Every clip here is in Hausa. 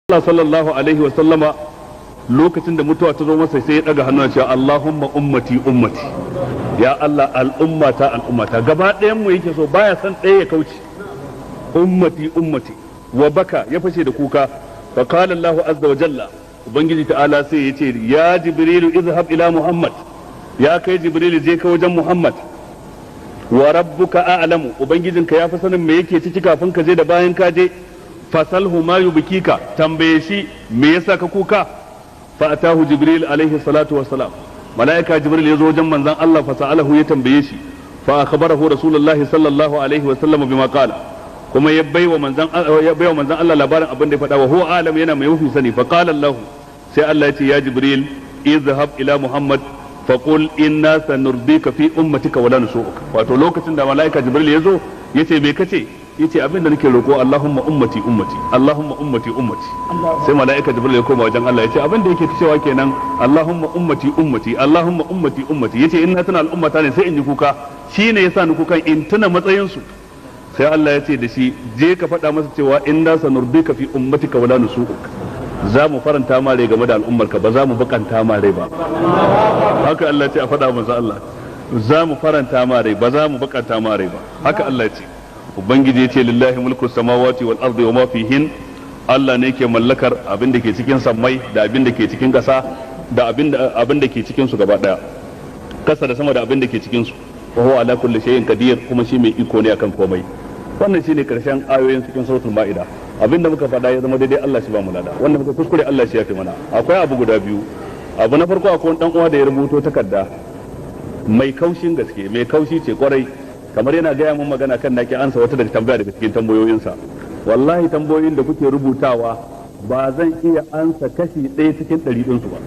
Allah sallallahu alaihi wa sallama lokacin da mutuwa ta zo masa, sai ya daga hannu cewa: "Allahumma ummati, ummati, ya Allah, al'ummata, al'ummata." Gaba ɗayan mu yake so, baya san ɗaya ya kauce. "Ummati, ummati." Wa baka, ya fashe da kuka. Fa qala Allah azza wa jalla, ubangiji ta'ala sai ya ce: "Ya Jibrilu, izhab ila Muhammad." Ya kai Jibrilu, je ka wajen Muhammad. "Wa rabbuka a'lamu," ubangijinka ya fi sanin me yake ciki kafin ka je da bayan ka je. "Fasalhu ma yubkika," tambaye shi me yasa ka kuka. Fa atahu Jibril alaihi salatu wassalam, malaika Jibril ya zo wajen manzon Allah. Fa sa'alahu, ya tambaye shi. Fa akhbarahu Rasulullahi sallallahu alaihi wa sallam bima qala, kuma ya baiwa manzon Allah labarin abin da ya faɗa. Wa huwa alam, yana mai mafi sani. Fa qala Allah, sai Allah ya ce: "Ya Jibril, izhab ila Muhammad faqul inna sanurdika fi ummatika wala nusu'uk." Wato lokacin da malaika Jibril ya zo, yace: "Me kace?" Yace: "Abin da nake roko, Allahumma ummati, ummati, Allahumma ummati, ummati." Sai malaika Jibril ya koma wajen Allah, yace abin da yake cewa kenan: "Allahumma ummati, ummati, Allahumma ummati, ummati." Yace: "In na tuna al'ummata ne sai in yi kuka, shine yasa ni kukan, in tuna matsayin su." Sai Allah ya ce da shi: "Je ka faɗa masa cewa inna sanurdika fi ummatika wala nusu'uk." Za mu faranta ma rai game da al'ummarka, ba za mu bakanta ma rai ba. Haka Allah ya ce a faɗa masa Allah: "Za mu faranta ma rai, ba za mu bakanta ma rai ba." Haka Allah ya ce. Ubangiji ya ce: "Lillahi mulku samawati wal ardi wa ma fihin." Allah ne ke mallakar abin da ke cikin sammai da abin da ke cikin ƙasa da abin da ke cikin su gaba daya, kasa da sama da abin da ke cikin su. Wa huwa ala kulli shay'in qadir, kuma shi mai iko ne akan komai. Wannan shine karshen ayoyin cikin Suratul Ma'ida. Abinda muka faɗa ya zama daidai, Allah shi ba mu lada. Wanda muka kuskure, Allah shi ya fi mana. Akwai abu guda biyu. Abu na farko, akwai wani dan uwa da ya rubuto takarda mai kaushin gaske, mai kaushi ce kwarai, kamar yana gaya mun magana kan naki ansa wata daga tambaya daga cikin tambayoyinsa. Wallahi tambayoyin da kuke rubutawa ba zan iya ansa kashi 1 cikin 100 ɗinsu ba,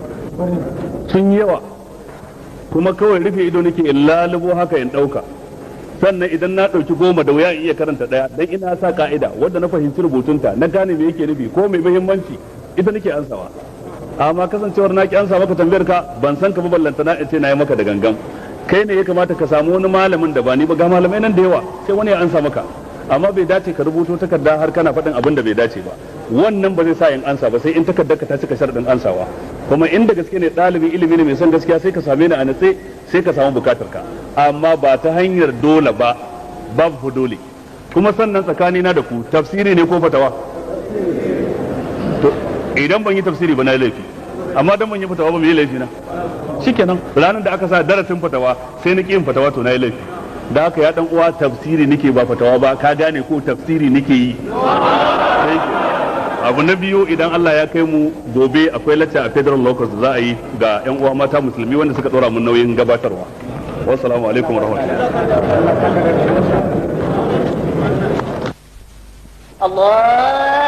sun yi yawa. Kuma kawai rufe ido nake in lalubo haka in ɗauka. Sannan idan na ɗauki 10, da wuya in iya karanta ɗaya, dan ina sa ka'ida: wadda na fahimci rubutunta, na gane me yake nufi ko mai muhimmanci, ita nake ansawa. Amma kasancewar na ki ansa maka tambayar ka, ban san ka ba, ballanta na ce na yi maka da gangan. Kai ne ya kamata ka samu wani malamin da ba ni ba, ga malamai nan da yawa, sai wani ya ansa maka. Amma bai dace ka rubuto takarda har kana faɗin abin da bai dace ba. Wannan ba zai sa in ansa ba, sai in takardar ka ta cika sharadin ansawa. Kuma inda gaske ne ɗalibin ilimi ne mai son gaskiya, sai ka same ni a natse, sai ka samu bukatar ka, amma ba ta hanyar dole ba, babu dole. Kuma sannan tsakanina da ku, tafsiri ne ko fatawa? To idan ban yi tafsiri ba na yi laifi, amma dan ban yi fatawa ba me yi laifi na? Shikenan, ranar da aka sa darasin fatawa sai na ƙi yin fatawa, to na yi laifi. Da haka ya dan uwa, tafsiri nake ba fatawa ba, ka gane ko? Tafsiri nake yi. Abu na biyu, idan Allah ya kai mu gobe, akwai lacca a Federal Locus da za a yi ga yan uwa mata musulmi wanda suka dora mun nauyin gabatarwa. Wassalamu alaikum warahmatullahi. Allah.